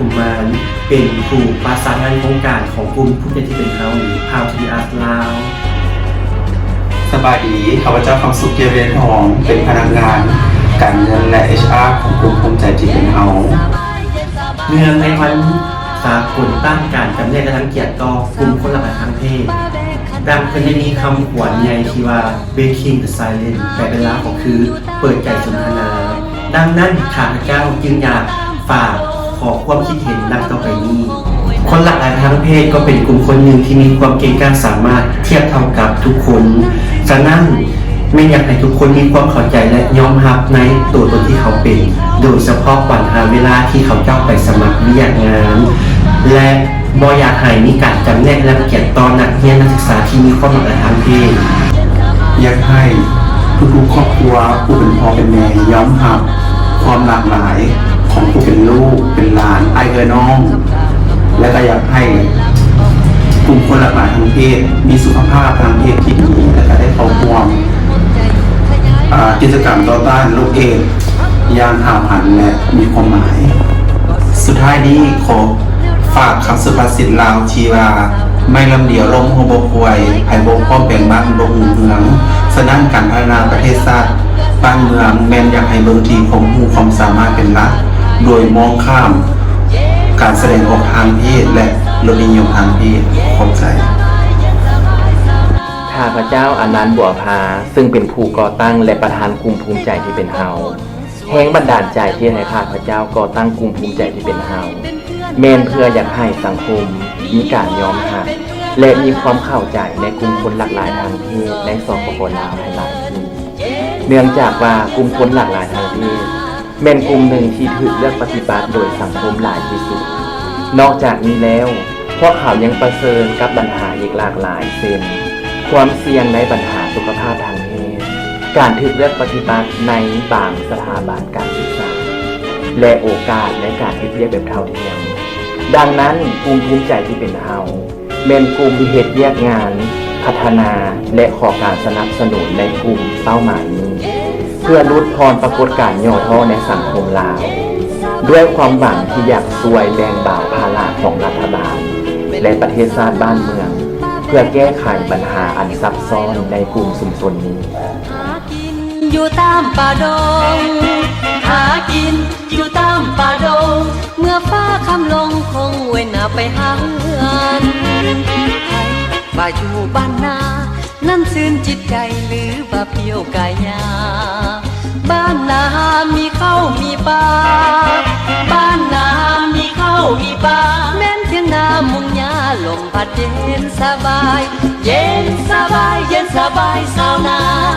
ສົມມານ ເປັນຜູ້ປະສານງານໂຄງການຂອງກຸ່ມພູມໃຈທີ່ເປັນເຮົາ ຫຼື Proud to be Us ລາວ. ສະບາຍດີ, ຂ້າພະເຈົ້າ ຄຳສຸກ ເກຍວຽນທອງ ເປັນພະນັກງານການເງິນ ແລະ ເອດຊ໌ອາ ຂອງກຸ່ມພູມໃຈທີ່ເປັນເຮົາ. ເນື່ອງໃນວັນສາກົນຕ້ານການຈຳແນກ ແລະ ລັງກຽດຕໍ່ກຸ່ມຄົນຫຼາກຫຼາຍທາງເພດ, ດັ່ງເພິ່ນໄດ້ມີຄຳຂວັນໃຫຍ່ທີ່ວ່າ Breaking the Silence ແປເປັນລາວກໍຄື ເປີດໃຈສົນທະນາ. ດັ່ງນັ້ນ ຂ້າພະເຈົ້າຈຶ່ງຢາກຝາກຂໍ້ຄວາມຄິດເຫັນດັ່ງຕໍ່ໄປນີ້. ຄົນຫຼາກຫຼາຍທາງເພດກໍເປັນກຸ່ມຄົນໜຶ່ງທີ່ມີຄວາມເກັ່ງກ້າສາມາດທຽບເທົ່າກັບທຸກຄົນ. ສະນັ້ນ ແມ່ນຢາກໃຫ້ທຸກຄົນມີຄວາມເຂົ້າໃຈ ແລະ ຍອມຮັບໃນຕົວຕົນທີ່ເຂົາເປັນ, ໂດຍສະເພາະບັນຫາເວລາທີ່ເຂົາເຈົ້າໄປສະໝັກວຽກງານ ແລະ ບໍ່ຢາກໃຫ້ມີການຈຳແນກລັງກຽດຕໍ່ນັກຮຽນນັກສຶກສາທີ່ມີຄວາມຫຼາກຫຼາຍທາງເພດ. ຢາກໃຫ້ທຸກໆຄອບຄົວ ຜູ້ເປັນພໍ່ເປັນແມ່ຍອມຮັບຄວາມຫຼາກຫຼາຍຂອງຜູ້ເປັນລູກເປັນຫຼານ ອ້າຍເອື້ອຍນ້ອງ ແລະ ກໍຢາກໃຫ້ກຸ່ມຄົນຫຼາກຫຼາຍທາງເພດມີສຸຂະພາບທາງເພດທີ່ດີ ແລະ ກໍໄດ້ເຂົ້າຮ່ວມ ອາ ກິດຈະກຳຕໍ່ຕ້ານໂລກເອດ ຢ່າງຫ້າວຫັນ ແລະ ມີຄວາມໝາຍ. ສຸດທ້າຍນີ້ ຂໍຝາກຄຳສຸພາສິດລາວທີ່ວ່າ ໄມ້ລຳດຽວລົ້ມຫົວບໍ່ຂວາຍ, ໃຜບໍ່ພ້ອມແປງບ້ານບໍ່ຮຸ່ງເຮືອງ. ສະນັ້ນ ການພັດທະນາປະເທດຊາດບ້ານເມືອງ ແມ່ນຢາກໃຫ້ເບິ່ງທີ່ຄວາມຮູ້ຄວາມສາມາດເປັນຫຼັກ, ໂດຍມອງຂ້າມການສະແດງອອກທາງເພດ ແລະ ລົດນິຍົມທາງເພດ. ຂອບໃຈ. ຂ້າພະເຈົ້າ ອານັນ ບົວພາ ຊຶ່ງເປັນຜູ້ກໍ່ຕັ້ງ ແລະ ປະທານກຸ່ມພູມໃຈທີ່ເປັນເຮົາ. ແຮງບັນດານໃຈທີ່ເຮັດໃຫ້ຂ້າພະເຈົ້າກໍ່ຕັ້ງກຸ່ມພູມໃຈທີ່ເປັນເຮົາ ແມ່ນເພື່ອຢາກໃຫ້ສັງຄົມມີການຍອມຮັບ ແລະ ມີຄວາມເຂົ້າໃຈໃນກຸ່ມຄົນຫຼາກຫຼາຍທາງເພດໃນ ສປປ ລາວ ໃຫ້ຫຼາຍຂຶ້ນ. ເນື່ອງຈາກວ່າກຸ່ມຄົນຫຼາກຫຼາຍທາງເພດ ແມ່ນກຸ່ມໜຶ່ງທີ່ຖືກເລືອກປະຕິບັດໂດຍສັງຄົມຫຼາຍທີ່ສຸດ. ນອກຈາກນີ້ແລ້ວ, ພວກເຂົາຍັງປະເຊີນກັບບັນຫາອີກຫຼາກຫຼາຍ ເຊັ່ນ ຄວາມສ່ຽງໃນບັນຫາສຸຂະພາບທາງເພດ, ການຖືກເລືອກປະຕິບັດໃນບາງສະຖາບັນການສຶກສາ ແລະ ໂອກາດໃນການເຮັດວຽກແບບເທົ່າທຽມ. ດັ່ງນັ້ນ, ກຸ່ມພູມໃຈທີ່ເປັນເຮົາ ແມ່ນກຸ່ມທີ່ເຮັດວຽກງານພັດທະນາ ແລະ ຂໍການສະໜັບສະໜູນໃນກຸ່ມເປົ້າໝາຍນີ້ ເພື່ອຫຼຸດຜ່ອນປາກົດການຫຍໍ້ທໍ້ໃນສັງຄົມລາວ, ດ້ວຍຄວາມຫວັງທີ່ຢາກຊ່ວຍແບ່ງເບົາພາລະຂອງລັດຖະບານ ແລະ ປະເທດຊາດບ້ານເມືອງ ເພື່ອແກ້ໄຂບັນຫາອັນຊັບຊ້ອນໃນກຸ່ມຊຸມຊົນນີ້. ຫາກິນຢູ່ຕາມປ່າດົງ ຫາກິນຢູ່ຕາມປ່າດົງ ເມື່ອຟ້າຄ່ຳລົງຄົງໂຫຍໜ້າໄປຫາເຮືອນ. ໃຜວ່າຢູ່ບ້ານນາ ນັ້ນຊື່ນຈິດໃຈ ຫຼືວ່າຜິວກາຍຍາ. ບ້ານນາມີເຂົ້າມີປາ ບ້ານນາມີເຂົ້າມີປາ ແມ່ນທຽງນາມຸງຫຍ້າ ລົມພັດເຢັນສະບາຍ ເຢັນສະບາຍ ເຢັນສະບາຍຊາວນາ.